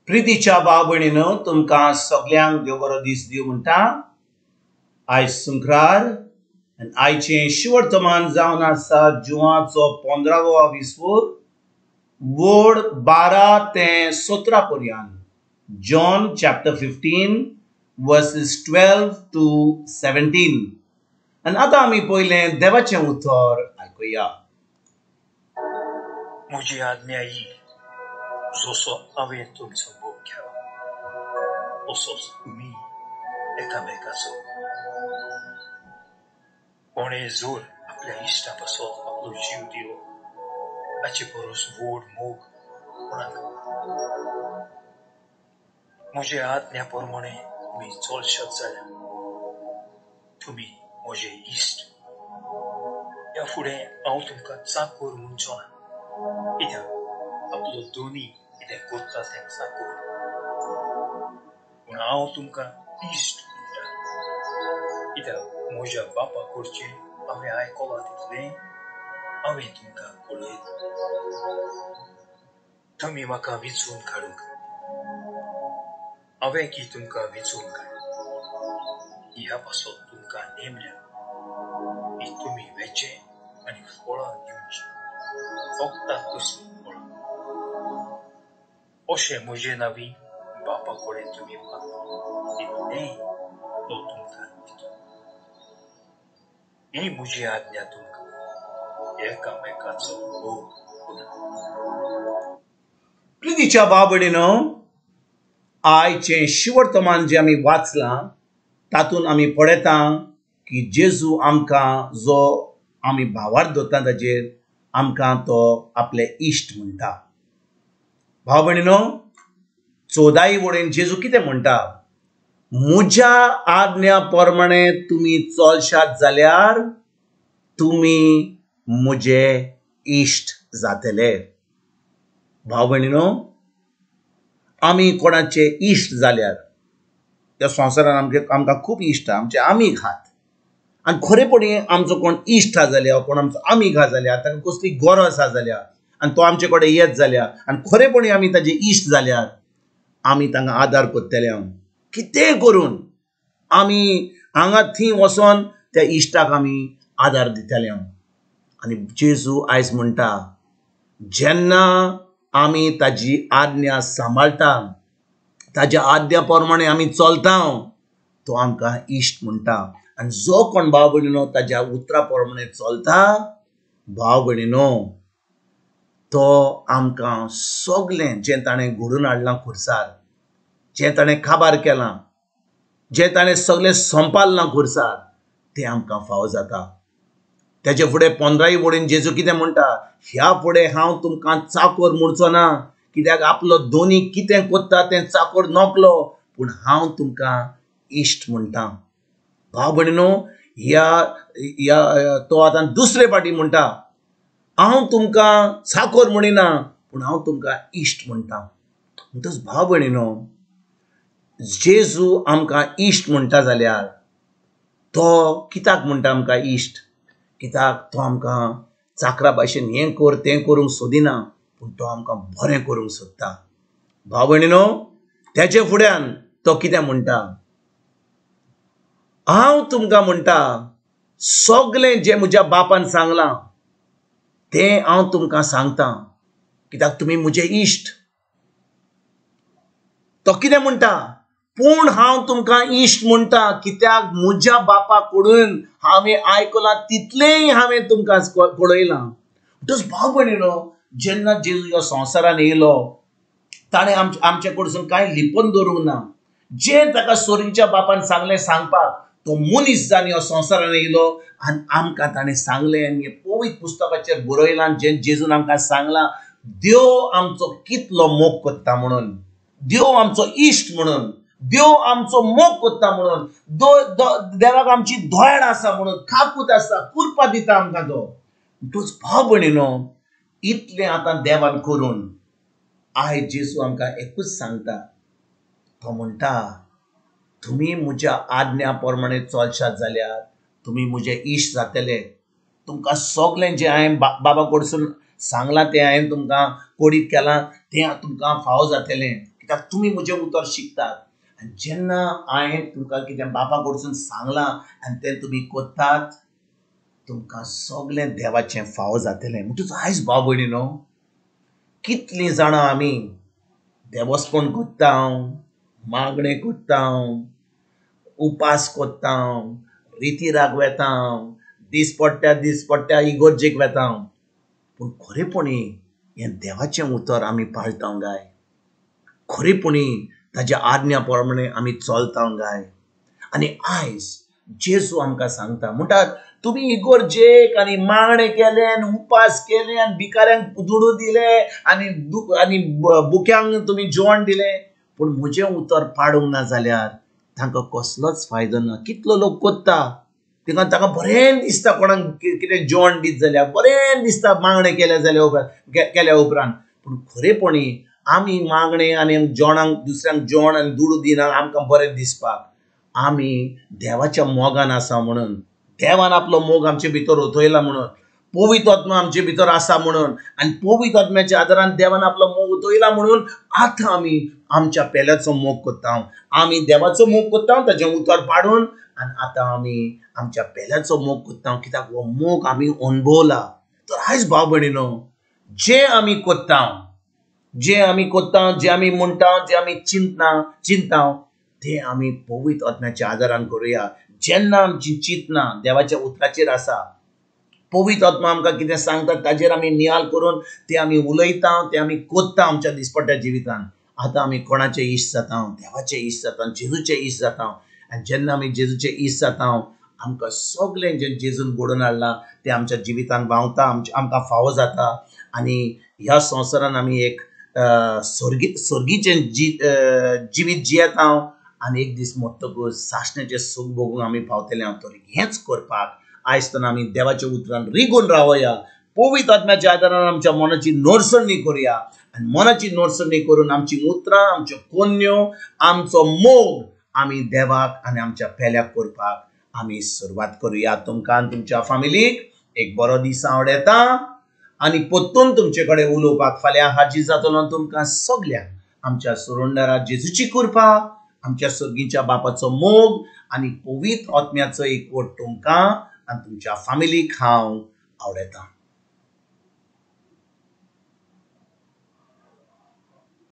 प्रितीच्या भाव भयणीनो, तुमकां सगल्यांक देव बरो दीस दिवं म्हणटा. आयज सुंक्रार आनी आयचें शिवर्तमान जावन आसा जुवाचो 15वो विस्वूर, वोड 12 ते 17 पर्यंत. John chapter 15 verses 12 to 17. आनी आतां आमी पयलें देवाचें उतर आयकुया. म्हजी आज्ञा ही, जसो हांवें तुमचो मोग केला तसोच तुमी एकामेकाचो. कोणें जर आपल्या इश्टा पासत आपलो जीव दिलो हाचे परस व्हड मोग कोणाक. म्हजे आज्ञा प्रमाणे तुमी चलशात जाल्यार तुमी म्हजे इश्ट. ह्या फुडें हांव तुमकां चाकोर म्हणचो ना, कित्याक आपलो दोनी कितें करता तें चाकोर, पूण हांव तुमकां इश्ट म्हणटा, कित्याक म्हज्या बापा कडचें हांवें आयकलां तितलें हांवें तुमकां कळयलां. तुमी म्हाका विंचून काडूंक, हांवें की तुमकां विंचून काडलें, ह्या पासत तुमकां नेमल्या की तुमी वेचें आनी फळां दिवचीं, फक्त तसलीं फळां. अशें म्हजे नांवी बापा कडेन तुमी मागता तितलेंय तो तुमकां दितलो. ही म्हजी आज्ञा तुमकां, एकामेकाचो मोग करात. प्रितीच्या भाव भयणीनो, आयचें शिवर्तमान जें आमी वाचलां तातूंत आमी पळयता की जेजू आमकां, जो आमी भावार्थ दवरता ताजेर, आमकां तो आपले इश्ट म्हणटा. भाव भयणीनो, 14 वळीन जेजू कितें म्हणटा? म्हज्या आज्ञा प्रमाणे तुमी चलशात जाल्यार तुमी म्हजे इश्ट जातले. भाव भयणीनो, आमी कोणाचे इश्ट जाल्यार त्या संवसारान आमकां खूब इश्ट आहा, आमचे आमीग आहात. आनी खरेपणी आमचो कोण इश्ट आहा जाल्यार, कोण आमचो आमीग आहा जाल्यार, ताका कसली गरज आहा जाल्यार आनी तो आमचे कडेन येत जाल्यार आनी खरेपणी आमी ताजे इश्ट जाल्यार आमी तांकां आदार करतले. हांव कितेंय करून आमी हांगा थंय वचोन त्या इश्टाक आमी आदार दितले. हांव आनी जेजू आयज म्हणटा, जेन्ना आमी ताजी आज्ञा सांबाळटा, ताज्या आज्ञा प्रमाणे आमी चलता, तो आमकां इश्ट म्हणटा. आनी जो कोण भाव भयणीनो ताज्या उतरा प्रमाणे चलता, भाव भयणीनो, तो आमकां सगलें जें ताणें घडोवन हाडलां खुर्सार, जें ताणें काबार केलां, जें ताणें सगलें संपादलां खुर्सार, तें आमकां फावो जाता. तेजे फुडें 15 वळीन जेजू कितें म्हणटा? ह्या फुडें हांव तुमकां चाकोर म्हणचो ना, कित्याक आपलो दोनी कितें करता तें चाकोर नकलो, पूण हांव तुमकां इश्ट म्हणटा. भाव भयणीनो, ह्या तो आतां दुसरे फावटी म्हणटा, हांव तुमकां चाकोर म्हणिना, पूण हांव तुमकां इश्ट म्हणटा. म्हणटच भाव भयणीनो, जेजू आमकां इश्ट म्हणटा जाल्यार तो कित्याक म्हणटा आमकां इश्ट? कित्याक तो आमकां चाकरा भाशेन हें कर तें करूंक सोदिना, पूण तो आमकां बरें करूंक सोदता. भाव भयणीनो, तेजे फुड्यान तो कितें म्हणटा? हांव तुमकां म्हणटा, सगलें जें म्हज्या बापान सांगलां तें हांव तुमकां सांगता, कित्याक तुमी म्हजे इश्ट. तो कितें म्हणटा? पूण हांव तुमकां इश्ट म्हणटा, कित्याक म्हज्या बापा कडून हांवें आयकलां तितलेंय हांवें तुमकां कळयलां. म्हणटच भाव भयणीनो, जेन्ना जेजू ह्या संवसारान येयलो, ताणें आमचे कडसून कांय लिपोवन दवरूंक ना. जें ताका सोरीच्या बापान सांगलें सांगपाक, तो मनीस जावन ह्या संवसारान येयलो आनी आमकां ताणें सांगलें आनी हें पवित्र पुस्तकाचेर बरयलां, जें जेजून आमकां सांगलां, देव आमचो कितलो मोग करता म्हणून, देव आमचो इश्ट म्हणून, देव आमचो मोग करता म्हणून, देवाक आमची दयाळ आसा म्हणून, काकूत आसा, कुरपा दिता आमकां तो. म्हणटच भाव भयणीनो, इतलें आतां देवान करून आयज जेजू आमकां एकूच सांगता. तो म्हणटा, तुमी म्हज्या आज्ञा प्रमाणे चलशात जाल्यार तुमी म्हजे इश्ट जातले. तुमकां सगलें जें हांवें बाबा कडसून सांगलां तें हांवें तुमकां कोडीत केलां तें तुमकां फावो जातलें. कित्याक तुमी म्हजें उतर शिकतात. आनी जेन्ना हांवें तुमकां कितें बापा कडसून सांगलां आनी तें तुमी करतात, तुमकां सगळें देवाचें फावो जातलें. म्हणटकच आयज भाव भयणी न्हू, कितलीं जाणां आमी देवस्पण करता, मागणें करता, उपास करता, रितीराक वेता, दीस पडट्या दीस पडट्या इगर्जेक वेता, पूण खरेपणी हें देवाचें उतर आमी पाळटा गाय? खरेपणी ताज्या आज्ञा प्रमाणे आमी चलता गाय? आनी आयज जेजू आमकां सांगता, म्हणटात तुमी इगर्जेक आनी मागणें केलें आनी उपास केले आनी भिकाऱ्यांक दुडू दिले आनी आनी बुक्यांक तुमी जेवण दिलें, पूण म्हजें उतर पाडूंक ना जाल्यार तांकां कसलोच फायदो ना. कितलो लोक करता, तिका ताका बरें दिसता कोणाक कितें जेवण दीत जाल्यार, बरें दिसता मागणें केलें जाल्यार केल्या उपरांत, पूण खरेपणी आमी मागणें आनी जेवणाक दुसऱ्यांक जेवण आनी दुडू दिना आमकां बरें दिसपाक. आमी देवाच्या मोगान आसा म्हणून, देवान आपलो मोग आमचे भितर ओतयला म्हणून, पवित्र आत्मा आमचे भितर आसा म्हणून, आनी पवित्र आत्म्याच्या आदारान देवान आपलो मोग ओतयला म्हणून आतां आमी आमच्या पेल्याचो मोग करता, आमी देवाचो मोग करता ताजें उतर पाडून, आनी आतां आमी आमच्या पेल्याचो मोग करता, कित्याक हो मोग आमी अणभवला. तर आयज भाव भयणीनो, जें आमी करता, जें आमी करता, जें आमी म्हणटा, जें आमी चिंतता तें आमी पवित्र आत्म्याच्या आदारान करुया. जेन्ना आमची चिंतना देवाच्या उतराचेर आसा, पवित्र आत्मा आमकां कितें सांगता ताजेर आमी नियाळ करून तें आमी उलयता, तें आमी करता आमच्या दिसपट्ट्या जिवितान. आतां आमी कोणाचे इश्ट जाता? देवाचे इश्ट जाता, जेजूचे इश्ट जाता. आनी जेन्ना आमी जेजूचे इश्ट जाता, आमकां सगळें जें जेजून घडोवन हाडलां तें आमच्या जिवितान व्हांवता, आमकां फावो जाता. आनी ह्या संवसारान आमी एक सर्गीचें जिवीत जियेता आनी एक दीस मरतकच सासण्याचें सूख भोगूंक आमी पावतले. तर हेंच करपाक आयज तर आमी देवाच्या उतरान रिगून रावया, पवित्र आत्म्याच्या आदारान आमच्या मनाची नोरसणी करुया, आनी मनाची नोरसणी करून आमची उतरां, आमच्यो कोन्यो, आमचो मोग आमी देवाक आनी आमच्या पेल्याक करपाक आमी सुरवात करुया. तुमकां आनी तुमच्या फामिलीक एक बरो दीस आवडटा आनी परतून तुमचे कडेन उलोवपाक फाल्यां हाजीर जातलो. तुमकां सगल्यांक आमच्या सुरुंडरा जेजूची कृपा, आमच्या सर्गीच्या बापाचो मोग आनी पवित्र आत्म्याचो एकवट तुमकां आनी तुमच्या फामिलीक हांव आवडटा.